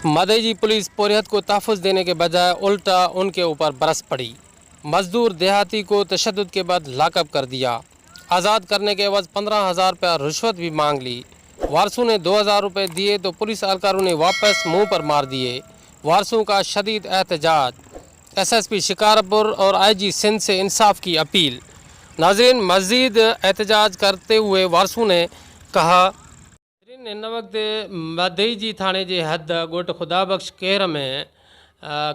मदईजी police पोरियत को तहफ़्फ़ुज़ देने के बजाय उल्टा उनके ऊपर बरस पड़ी। मजदूर देहाती को तशद्दुद के बाद लाकअप कर दिया। आज़ाद करने के एवज़ 15,000 रुपया रुश्वत भी मांग ली। वारसों ने 2,000 रुपये दिए तो पुलिस अहलकारों ने वापस मुंह पर मार दिए। वारसों का शदीद एहतजाज, एसएसपी शिकारपुर और आईजी सिंध से इंसाफ की अपील। नाज़रीन, मज़ीद एहतजाज करते हुए वारसों ने कहा। नाज़रीन, هن وقت مدئي جي ٿاڻي جي حد ڳوٺ خدا بخش ڪيهر ۾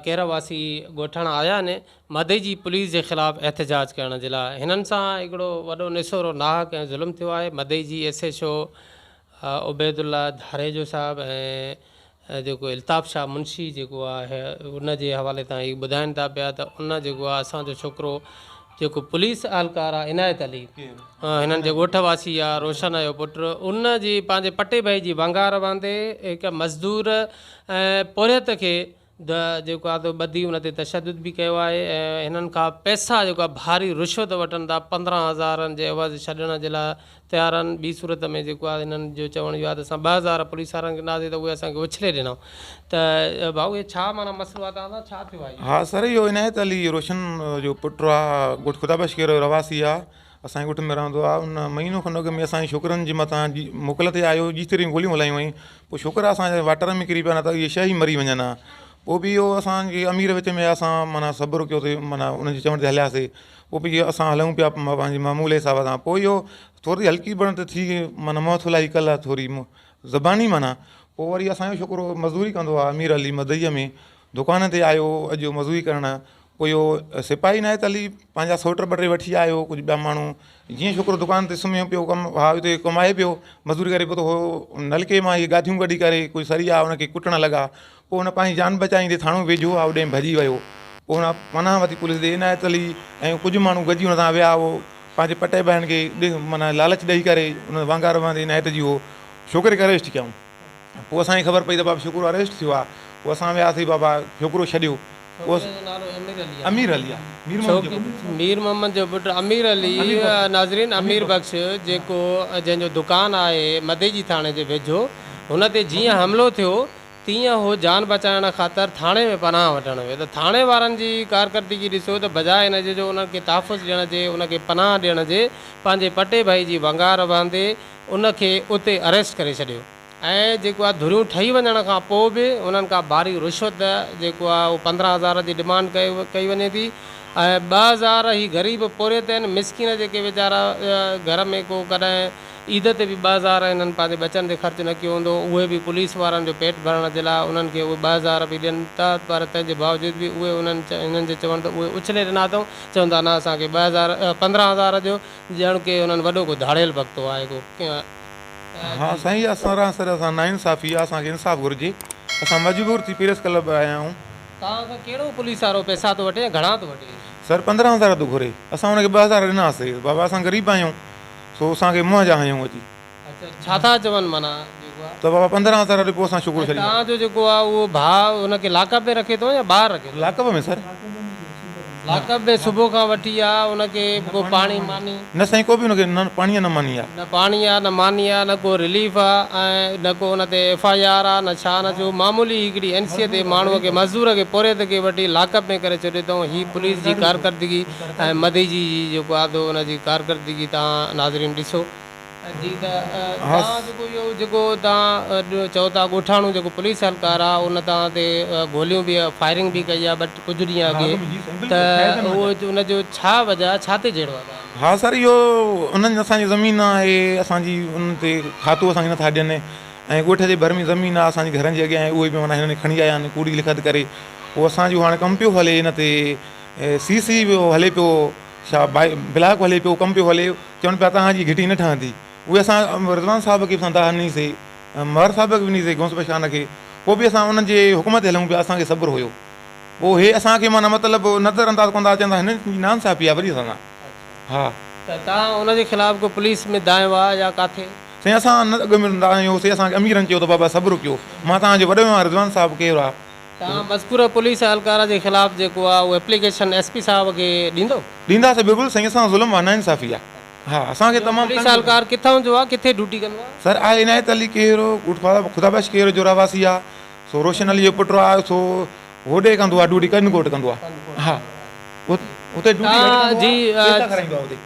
ڪيهر واسي ڳوٺاڻا آيا آهن مدئي جي پوليس جي خلاف احتجاج ڪرڻ جي لاء. هنن سان هڪڙو وڏو نسورو ناحق ۽ ظلم ٿيو آهي. مدئي جي S H O Obaidullah Dharejo صاحب ۽ جيڪو الطاف شاهه منشي جيڪو آهي ان جي حوالي تان هي ٻڌائين ٿا پيا ته ان جيڪو آهي اسان جو ڇوڪرو جيڪو پوليس اهلڪار آهي عنايت علي هنن جي ڳوٺ واسي آهي روشن جو پٽ ان جي پنهنجي پٽي ڀائي جي ونگار واندي هڪ مزدور ۽ پورهيت کي جيڪو آهي سو ٻڌي ان تي تشدد به ڪيو آهي ۽ هنن کان پئسا جيڪو آهي ڀاري رشوت وٺن ٿا 15 هزارن جي عيوض ڇڏڻ جي لاء تيار آهن ٻي صورت ۾ جيڪو آهي هنن جو چوڻ اهو آهي ته اسان 2000 پوليس وارن کي ڏناسين ته اهي اسان کي اڇلي ڏنائون ته ڀائو اهي ڇا معنيٰ مسئلو آهي توهان سان ڇا ٿيو آهي اهو؟ ها سر اهو عنايت علي روشن جو پٽ آهي ڳوٺ خدا بخش کيرو جو رهواسي آهي اسان جي ڳوٺ ۾ رهندو آهي ان مهينو کن اڳ ۾ اسان جي ڇوڪرن جي مٿان موڪل تي آيو جيتريون گوليون هلايون هئائين پوء شڪر آهي اسان جي واٽر ۾ ڪري پيا نه ته اهي شيء ئي مري وڃن ها پوء به اهو اسان کي امير وچ ۾ اسان معنيٰ صبر ڪيوسي معنيٰ انهن جي چوڻ تي هلياسي پوء به اسان هلون پيا پنهنجي معمول جي حساب سان پوء اهو ٿوري هلڪي بڻت ٿي معنيٰ منهن ٿلهائي ڪل آهي ٿوري زباني معنيٰ پوء وري اسان جو ڇوڪرو مزدوري ڪندو آهي امير علي مدئيء ۾ دڪان تي آيو اڄ مزدوري ڪرڻ پوء اهو سپاهي عنايت علي پنهنجا سوٽ ٻه ٽي وٺي آيو ڪجهه ٻيا ماڻهو جيئن ڇوڪرو دڪان تي سمهيو پيو ڪم ها اتي ڪمائي پيو مزدوري ڪري پيو ته هو نلڪي مان اهي ڳاٿيون ڪڍي ڪري ڪجهه سريا ان کي ڪٽڻ لڳا پوء هن پنهنجي جان بچائيندي ٿاڻو ويجهو آهي اوڏي ڀڄي ويو پوء هن پناهه ورتي پوليس ڏي عنايت علي ۽ ڪجهه ماڻهو گڏجي هن سان ويا اهو پنهنجي پٽي ڀائن کي معنيٰ لالچ ڏئي ڪري ان وانگار وهندي عنايت جي اهو ڇوڪري کي اريسٽ ڪيائون. پوء اسان کي خبر پئي ته بابا ڇوڪرو اريسٽ ٿيو آهي پوء اسان وياسين بابا ڇوڪرو ڇڏيو پوء امير علي آهي مير محمد جو پٽ. مير محمد جو پٽ امير علي ناظرين امير بخش جيڪو جنهن جو دڪان آهي مديجي ٿاڻي جي ويجهو هن تي جيئن حملو ٿيو تيئن هو جان بچائڻ خاطر ٿاڻي ۾ پناهه وٺڻ ويو ته ٿاڻي وارن جي ڪارڪردگي ڏسو ته بجاء ان جي جو انهن کي تحفظ ڏيڻ جي ان کي پناهه ڏيڻ جي پنهنجي پٽي ڀائي جي ونگار وهندي ان کي اتي اريسٽ ڪري ڇڏيو ۽ جيڪو آهي ڌريون ٺهي وڃڻ کان پوء به انهن کان ڀاري رشوت جيڪو آهي اهو 15 هزار جي ڊمانڊ ڪئي ڪئي وڃي ٿي ۽ 2000 هي غريب پورهيت آهن مسڪين جيڪي ويچارا گهر ۾ ڪو ڪڏهن عيد تي به 2000 هنن پنهنجي ٻچن تي خرچ نه ڪيو هوندو اهي به پوليس وارن جو پيٽ ڀرڻ جي لاء انهن کي اهي 2000 به ڏين ٿا پر تنهن جي باوجود به اهي انهن هنن جي چوڻ ته اهي اڇلي ڏنا اٿئون چون ٿا نه اسان کي 2000 15 هزار ڏيو ڄڻ ڪي انهن وڏو ڪو ڌاڙيل پڪتو آهي ڪو ڪنهن. ها سائين اها سراسر اسان ناانصافي آ اسان کي انصاف گهرجي اسان مجبور ٿي پريس ڪلب آيا آهيون. توهان کان ڪهڙو پوليس وارو پئسا ٿو وٺي ۽ گهڻا ٿو وٺي. سر 15 هزار ٿو گهري اسان ان کي 2000 ڏناسي بابا اسان غريب آهيون سو اسان کي منهن جا هنيائون اچي. اڇا ڇا ٿا چون معنيٰ جيڪو آ. ته بابا 15 هزار ڏي پوء اسان ڇوڪرو ۽ ڇڏينداسين. توهان جو جيڪو آ اهو ڀاء ان کي لاڪ اپ ۾ رکي ٿو يا ٻاهر رکي ٿو؟ لاڪ اپ ۾ سر. لاڪ اپ ۾ صبح کان وٺي آ ان کي ڪو پاڻي ماني. نه سائين ڪو به ان کي نه پاڻي آ نه ماني آ. نه پاڻي آ نه ماني آ نه ڪو رليف آ ۽ نه ڪو ان تي ايف I R آ نه ڇا نه ڇو معمولي هڪڙي اين سي تي ماڻهو کي مزدور کي پورهيت کي وٺي لاڪ اپ ۾ ڪري ڇڏيو اٿئون هي پوليس جي ڪارڪردگي ۽ مديجي جي جيڪو آ سو ان جي ڪارڪردگي توهان ناظرين ڏسو. جي ته توهان جيڪو اهو جيڪو توهان چئو ٿا ڳوٺاڻو جيڪو پوليس اهلڪار آ ان توهان تي گوليون به فائرنگ به ڪئي آ ٻه ڪجهه ڏينهن اڳي ته اهو ان جو ڇا وجه آ ڇا تي جهيڙو آ توهان جو؟ ها سر اهو انهن اسان جي زمين آهي اسان جي ان تي کاتو اسان کي نٿا ڏين ۽ ڳوٺ جي ڀر ۾ زمين آ اسان جي گهرن جي اڳيان اهي به معنيٰ هنن کڻي آيا آهن ڪوڙي لکت ڪري پوء اسان جو هاڻي ڪم پيو هلي ان تي سي سي هلي پيو ڇا بلاڪ هلي پيو ڪم پيو هلي چون پيا توهان جي گهٽي نه ٺهندي. اهي اسان رضوان صاحب کي به اسان دانهن ڏني سي، مهر صاحب کي به ڏني سي، غوث بخش خان کي، پوء به اسان انهن جي حڪم تي هلون پيا، اسان کي صبر هيو. پوء هي اسان کي معنيٰ مطلب نظر انداز ڪندا اچن ٿا، هنن جي ناانصافي آهي وري اسان سان. ها. ته توهان ان جي خلاف ڪو پوليس ۾ دانهيو آ يا ڪاٿي؟ سائين اسان نه اڳ ۾ دانهيو سي، اسان کي اميرن چيو ته بابا صبر ڪيو، مان توهان جو وڏو آهيان رضوان صاحب ڪير آ؟ توهان مذڪوره پوليس اهلڪار جي خلاف جيڪو آ اهو ايپليڪيشن ايس پي صاحب کي ڏيندو؟ ڏينداسين بلڪل سائين اسان سان ظلم آ ناانصافي آ ها اسان کي تمام پوليس اهلڪار ڪٿان جو آ ڪٿي ڊيوٽي ڪندو آ؟ سر آء عنايت علي ڪيهرو ڳوٺ خدا بخش ڪيهرو جو رهواسي آ سو روشن علي جو پٽ آ سو هوڏي ڪندو آ ڊيوٽي ڪنڌڪوٽ ڪندو آ ها اتي ڊيوٽي گهٽ ڪندو آ پئسا کارائيندو آ اتي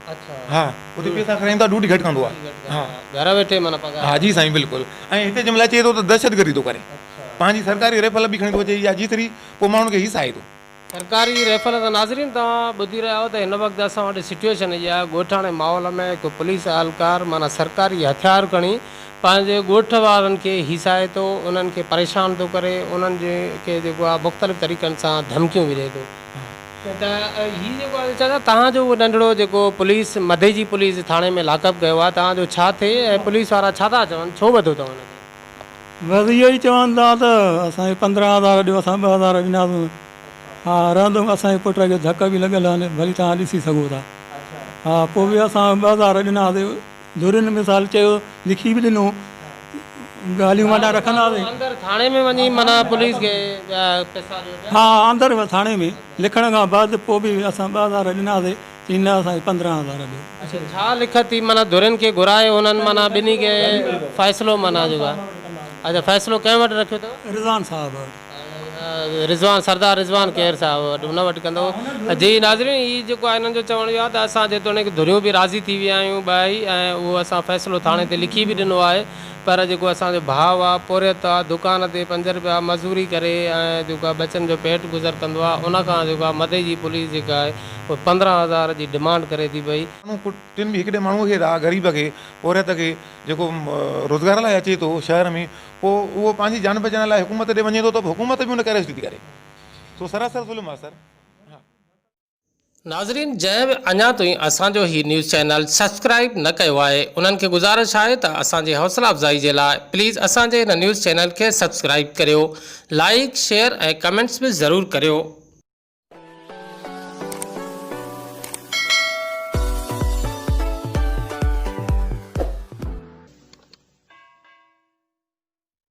ها اتي پئسا کارائيندو آ ڊيوٽي گهٽ ڪندو آ ها گهر ويٺي معنيٰ پگهار ها جي سائين بلڪل ۽ هتي جنهن مهل اچي ٿو ته دهشتگردي ٿو ڪري پنهنجي سرڪاري ريفل به کڻي ٿو اچي يا جيتري پوء ماڻهن کي هيسائي ٿو. سرڪاري ريفل ته ناظرين توهان ٻڌي رهيا آهيو ته هن وقت اسان وٽ سچوئيشن اها آهي ڳوٺاڻي ماحول ۾ هڪ پوليس اهلڪار معنيٰ سرڪاري هٿيار کڻي پنهنجي ڳوٺ وارن کي هيسائي ٿو انهن کي پريشان ٿو ڪري انهن جي کي جيڪو آهي مختلف طريقن سان ڌمڪيون به ڏئي ٿو ته هي جيڪو آهي چاچا توهان جو اهو ننڍڙو جيڪو پوليس مديجي پوليس ٿاڻي ۾ لاڪ اپ ڪيو آهي توهان جو ڇا ٿئي ۽ پوليس وارا ڇا ٿا چون ڇو ٻڌو اٿئو ان کي. بس اهو ئي چون ٿا ته اسان کي 15 هزار ڏيو اسان 2000 ڏناسون ها رهندو اسان جي پٽ کي ڌڪ به لڳل آهن ڀلي توهان ڏسي سگهو ٿا ها پوء به اسان 2000 ڏناسين ڌرين مثال چيو لکي به ڏنو ڳالهيون معنيٰ رکنداسين. اندر ٿاڻي ۾ وڃي معنيٰ پوليس کي پئسا ڏيو پيا. ها اندر ٿاڻي ۾ لکڻ کان بعد پوء به اسان 2000 ڏناسين چي نه اسان کي 15 هزار ڏيو. اڇا ڇا لکت ٿي معنيٰ ڌرين کي گهرائي انهن معنيٰ ٻنهي کي فيصلو معنيٰ جيڪو آهي اڇا فيصلو ڪنهن وٽ رکيو اٿو؟ رضوان صاحب وٽ. رضوان سردار رضوان ڪير صاحب وٽ ان وٽ ڪندو جي ناظرين هي جيڪو آهي هنن جو چوڻ اهو آهي ته اسان جيتوڻيڪ ڌريون به راضي ٿي ويا آهيون ٻئي ۽ اهو اسان فيصلو ٿاڻي تي لکي به ڏنو آهي پر جيڪو اسان جو ڀاء آ پورهيت آ دڪان تي پنج رپيا مزوري ڪري ۽ جيڪو آ ٻچن جو پيٽ گذر ڪندو آ ان کان جيڪو آ مدئي جي پوليس جيڪا آهي اهي 15 هزار جي ڊمانڊ ڪري ٿي پئي. ماڻهو ڪٽن به هڪڙي ماڻهوء کي ٿا غريب کي پورهيت کي جيڪو روزگار لاء اچي ٿو شهر ۾ پوء اهو پنهنجي جان بچائڻ لاء حڪومت ڏي وڃي ٿو ته حڪومت به ان کي اريسٽ ٿي ڪري سو سراسر ظلم آ سر. ناظرين جنهن به اڃا تائين اسان جو هي نيوز چينل سبسڪرائيب نه ڪيو آهي انهن کي گذارش آهي ته اسان جي حوصلا افزائي جي لاء پليز اسان جي هن نيوز چينل کي سبسڪرائيب ڪريو لائيڪ شيئر ۽ ڪمينٽس به ضرور ڪريو.